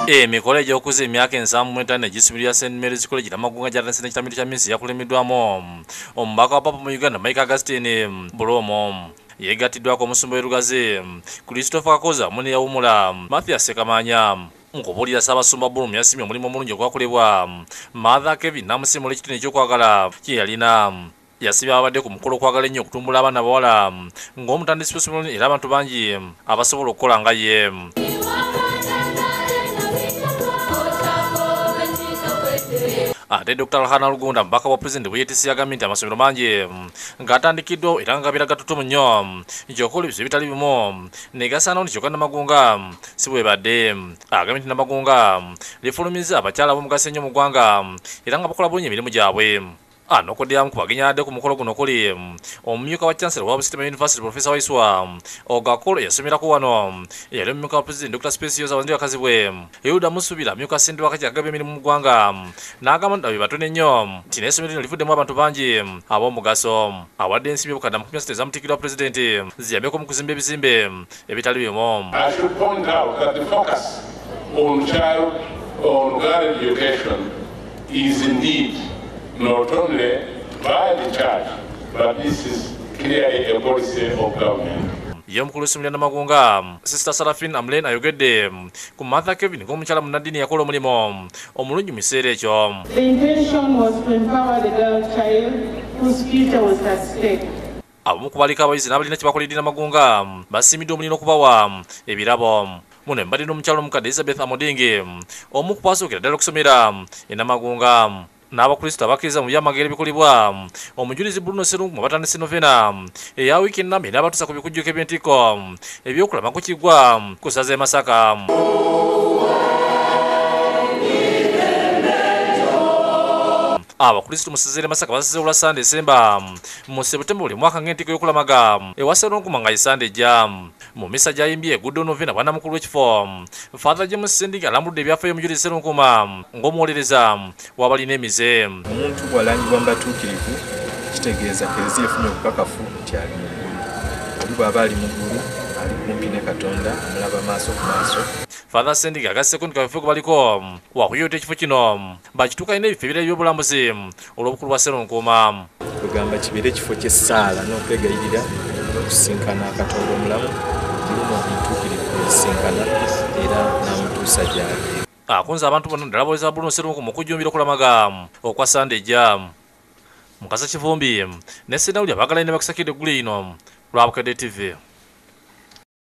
Emikolo egy'okuza emyaka 75 egisuubirwa St. Mary's College Namagunga gyatandise n'ekitambiro kya Misa eyakulembeddwamu omubaka wa Papa mu Uganda Mike Augustine Bulomo. Yeegattiddwako omusumba w'e Lugazi Christopher Kakoza mune yawumula Mathias Ssekamanya. Nkubuulira Ssaabasumba Bulum yasimye omulimu omulungi ogwakolebwa Mother Kevin n'amusiimula ekitone eky'okwagala kye yalina. Yasibye ababadde ku mukolo okwagala ennyo okutumbula abaana abawala ng'omutandisi w'essomero era abantu bangi abasobola okukola nga ye. Ate Dr. Alhana Lugunda mubaka wa pulezidenti bwe yeetisse yagambye nti amasomero mangi ng'atandikiddwa era nga gabeera gatutumu nnyo nti okukola ebizibu ebitali bimu ne gasaanawo nti kyokka Namagunga si bwebadde. Agambye nti Namagunga lifulumizza abakyala ab'omugaso ennyo mu ggwanga era nga bakola bulungi emirimu gyabwe. Anokoddeamu ku bagenyi adde ku mukolo guno kuli omumyuka wa Chancellor wa Busitema University Professor Waiswa Ogakolo yasomerako wano, eyali omumyuka wa Pulezidenti Dr. Specioza Waziri Kazibwe Yuda Musubira amyuka ssentebe w'akakiiko akagaba emirimu mu ggwanga n'agamba nti batono ennyo nti n'essomero lino livuddemu abantu bangi ab'omugaso. Awadde ensimbi obukadde 30 ezamutikkirwa Pulezidenti ziyambeko mu kuzimba ebizimbe ebitali bimu. I should point out that the focus on child on girl education is indeed not only by the church, but this is clearly a policy of government. Ye omukulu w'essomero lya Namagunga Sister Sarafin Amlen ayogedde ku Mother Kevin ng'omukyala munnaddiini yakola omulimu omulungi mu kiseera ekyo. The intention was to empower the girl child whose future was at stake. Abamu ku baliko abayizi n'abalina kye bakoledde Namagunga basiimiddwa omuliro okubawa ebirabo. Muno mbadde n'omukyala omukadde Elizabeth Amodingi omu ku basookera ddala okusomera e Namagunga n'abakristo abakkiriza mu byamagero ebikolebwa omujulizi Bruno Serungu batandise novena eya wiiki ennamba n'abatuusa ku bikujjuko eby'entikko ebyokulama ku kiggwa ku ssaza e Masaka. Abakristo mu ssaza e Masaka basize olwa Sande esemba mu Sebutemba buli mwaka ng'entikko y'okulamaga ewa Serungu nga ye Sande ejja. Mu misa gy'ayimbye egudde novena bwanamukulu w'ekifo Father James Sendinga alambudde ebyafaayo omujulizi Serunkuma ng'omuwolereza w'abalina emize. Omuntu bw'alangibwa mu batuukirivu kitegeeza Kereziya efunye obukakafu nti ali mu ggulu. Oli bw'aba ali mu ggulu ali kumpi ne Katonda, amulaba maaso ku maaso. Father Sendinga agasseeko nti kaweefube gwe baliko wakuyota ekifo kino bakituukanye n'ebifo ebirala eby'obulambuzi olw'obukulu bwa Serunkuma. Kugamba kibeere ekifo ky'essaala n'okwegayirira n'okusisinkana Katonda omulamu Bruno omutuukirivu yasisinkana era n'amutuusa gy'ali. Akunze abantu bonna ddala abaweereza ba Bruno Serunku mu kujjumbira okulamaga okwa Sande ejja. Mukasa Kivumbi ne Ssenawulya abaagala ne bakusakidde eggulu lino lwa Bukedde TV.